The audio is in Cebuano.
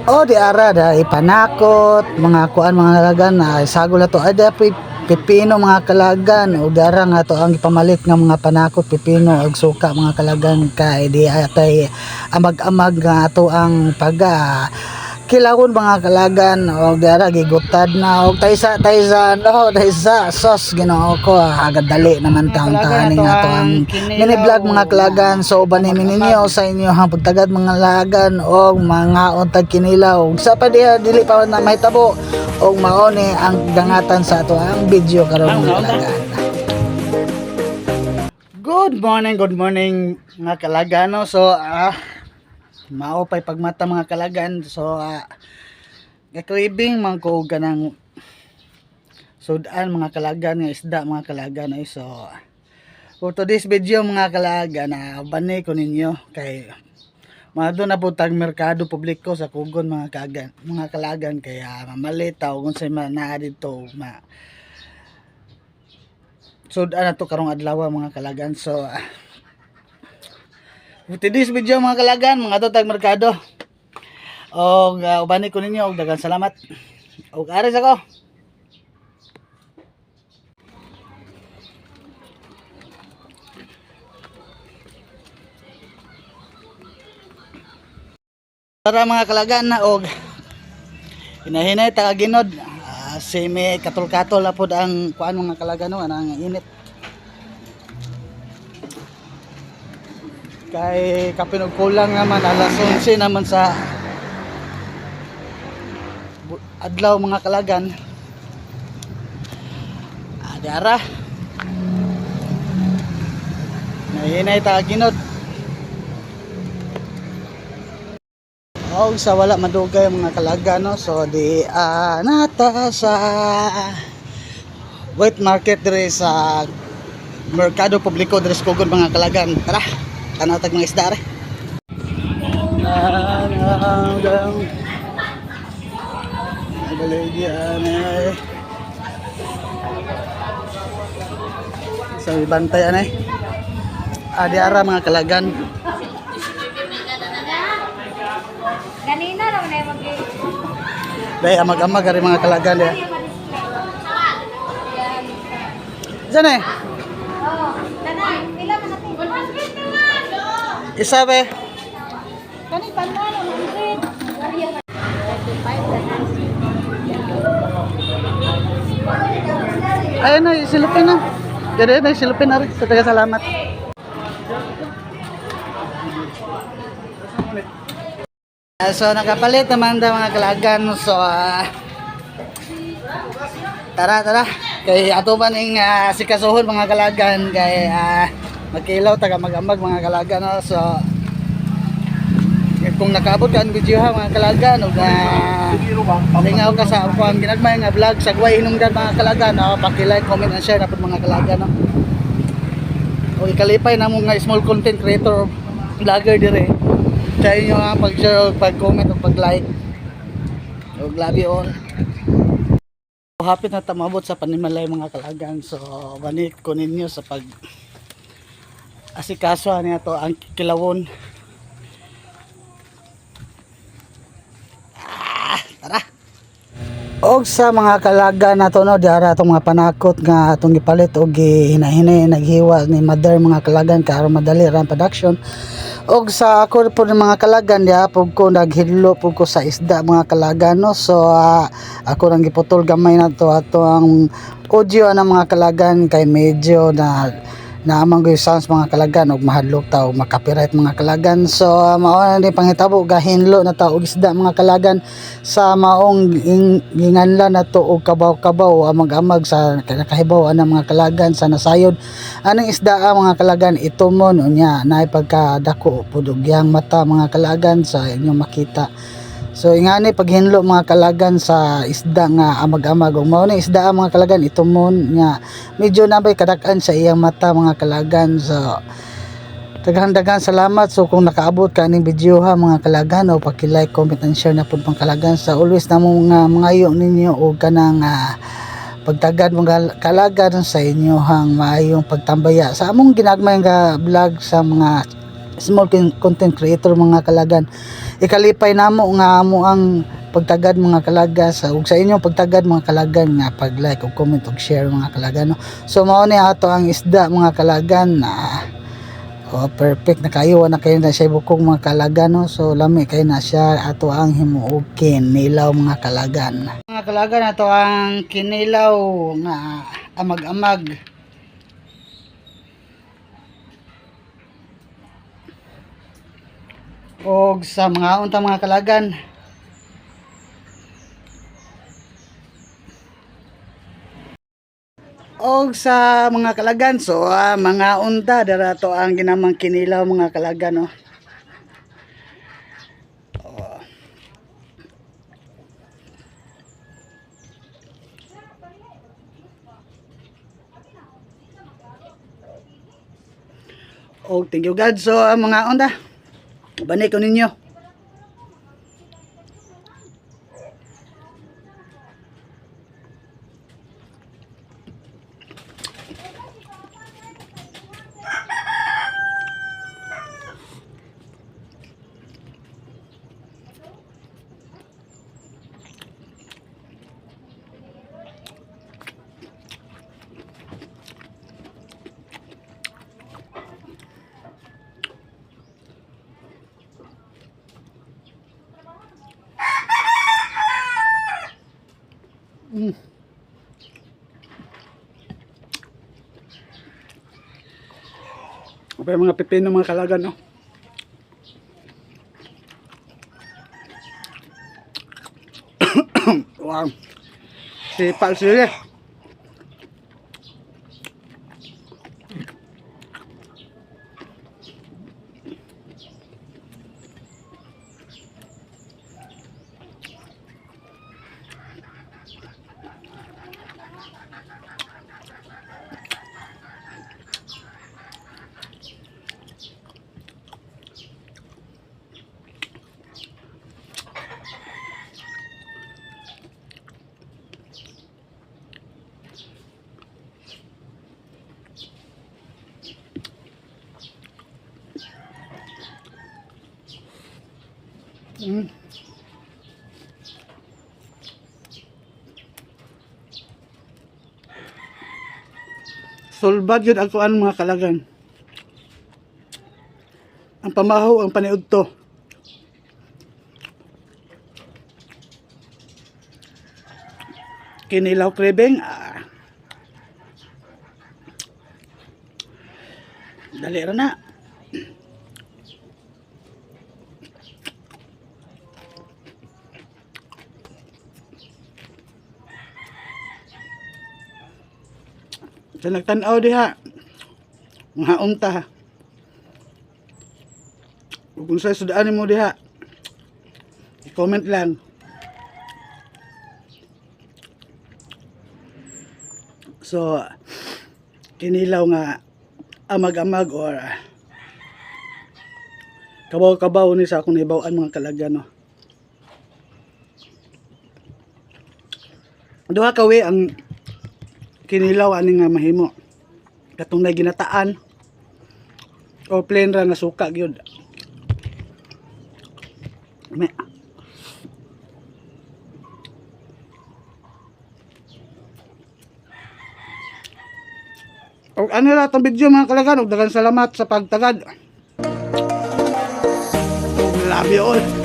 O di ara da ipanakot mga kuan, mga kalagan na sagol na to ay da pipino, mga kalagan. O di ara nga to ang ipamalit nga mga panakot, pipino og suka, mga kalagan, kay di atay amag-amag nga ato ang pag kilawon, mga kalagan. Og di ara gigutad na og taysa taysa no taysa sos, Ginoo ko, agad dali naman taon tahanin nga to ang mini vlog, mga kalagan. So uban ni ninyo sa inyo ang pagtagad, mga lagan, og mga untag kinilaw sa pa diha dili pa na mahitabo og mao ni ang dangatan sa ato ang video karon, mga kalagan. Good morning, good morning, mga kalagan, no? So mao pay pagmata, mga kalagan. So gakribing man ko og kanang sudan, mga kalagan, nga isda, mga kalagan ay. So for today's video, mga kalagan, na bani ko ninyo kay mga doon na po tag merkado publiko sa Kugon, mga kagan, mga kalagan, kaya mamalit ta og unsay naa didto ma sudan na to karong adlaw, mga kalagan. So for today's video, mga kalagan, mga to tag merkado og ubani ko ninyo og daghang salamat og aris ako. Tara, mga kalagan, na og hinahinay ta ginod, si may katol-katol na pod ang kuan, mga kalagan, no, anang init kay kapinog kulang naman alas 11 naman sa adlaw, mga kalagan. Di ara nahinay ta ginod. Og sa wala madugay, mga kalaga, no, so di nata sa wet market dire sa Merkado Publiko dire sa Kugon, mga kalagan. Tara, tanaw tag mga isda re. Baligyan eh. Sa bantay anay. Di ara, mga kalagan. Ganina raw na yung mag- Dahil amag-amag ari, mga kalagan, eh. Diyan eh. Oh, tanay, pila man natin? 100 naman. Isa be. Kani tanan 100. 35 tanan. Ayun na, silupin na. Diyan na, silupin na rin. Sa taga salamat. So nakapalit naman daw, mga kalagan. So tara tara kay ato man ing sikasuhon, mga kalagan, kay magkilaw taga magambag, mga kalagan, no? So kung nakaabot ka ang video ha, mga kalagan, ug lingaw ka sa ako ang ginagmay nga vlog sa Gway Hinungdan, mga kalagan, no? Paki-like, comment and share na pud, mga kalagan, no? O ikalipay na mo nga small content creator vlogger dire sa inyo ang pag-share, pag-comment ug pag-like ug love you all. Hapit na tamabot sa panimalay, mga kalagan. So balik ko ninyo sa pag asikaso niya to ang kilawon. Tara. Og sa mga kalaga na to, no, diara atong mga panakot nga atong gipalit og gihinahinay naghiwa ni mother, mga kalagan, karon madali ra ang production. Og sa ako po ng mga kalagan, diha pug ko naghidlo pug ko sa isda, mga kalagan, no. So ako rang giputol gamay na to ato ang audio na, mga kalagan, kay medyo na naamang ko yung sounds, mga kalagan, og mahadlok ta og makapiright, mga kalagan. So mao na ni panghitabo, gahinlo na ta og isda, mga kalagan, sa maong ginganlan na to og kabaw-kabaw amag-amag sa nakahibaw ana, mga kalagan, sa nasayod anang isda, mga kalagan. Itumon unya naay pagkadako pud og iyang mata, mga kalagan, sa inyong makita. So ingani paghinlo, mga kalagan, sa isda nga amag-amag. Ug mao ni isda, mga kalagan, itumon nga medyo nabay kadak-an sa iyang mata, mga kalagan. So daghan-daghan salamat. So kung nakaabot ka ning video ha, mga kalagan, o paki-like, comment and share na pud, pang kalagan, sa always na mo nga mangayo ninyo og kanang pagtagad, mga kalagan, sa inyohang maayong pagtambaya sa among ginagmay nga vlog sa mga small content creator, mga kalagan. Ikalipay namo nga amo ang pagtagad, mga kalaga, sa ug sa inyong pagtagad, mga kalagan, nga pag like ug comment ug share, mga kalaga, no. So mao ni ato ang isda, mga kalagan na. Oh, perfect na kayo na kayo na siya bukog, mga kalagan, no. So lami kayo na siya ato ang himuog kinilaw, mga kalagan. Mga kalagan, ato ang kinilaw nga amag-amag. Og sa mga unta, mga kalagan. Og sa mga kalagan, so mga unta dara to ang ginamang kinilaw, mga kalagan, no. Oh. Og thank you God. So mga unta. Balik ko ninyo. Okay, mga pipino, mga kalagan, no? Wow. Si Palsili. Sulbad yun ang kuan, mga kalagan. Ang pamahaw ang paniudto. Kinilaw craving. Ah. Dali ra na. Sa nagtan-aw diha, mga unta. Ug kung sa sudaan mo diha, i-comment lang. So, kinilaw nga amag-amag or kabaw-kabaw ni sa akong nahibaw-an, mga kalagan, no. Duha ka way ang kinilaw ani nga mahimo. Katong nay ginataan o plain ra nga suka gyud. Me. Og ano ra atong video, mga kalagan, og daghang salamat sa pagtagad. Love you all.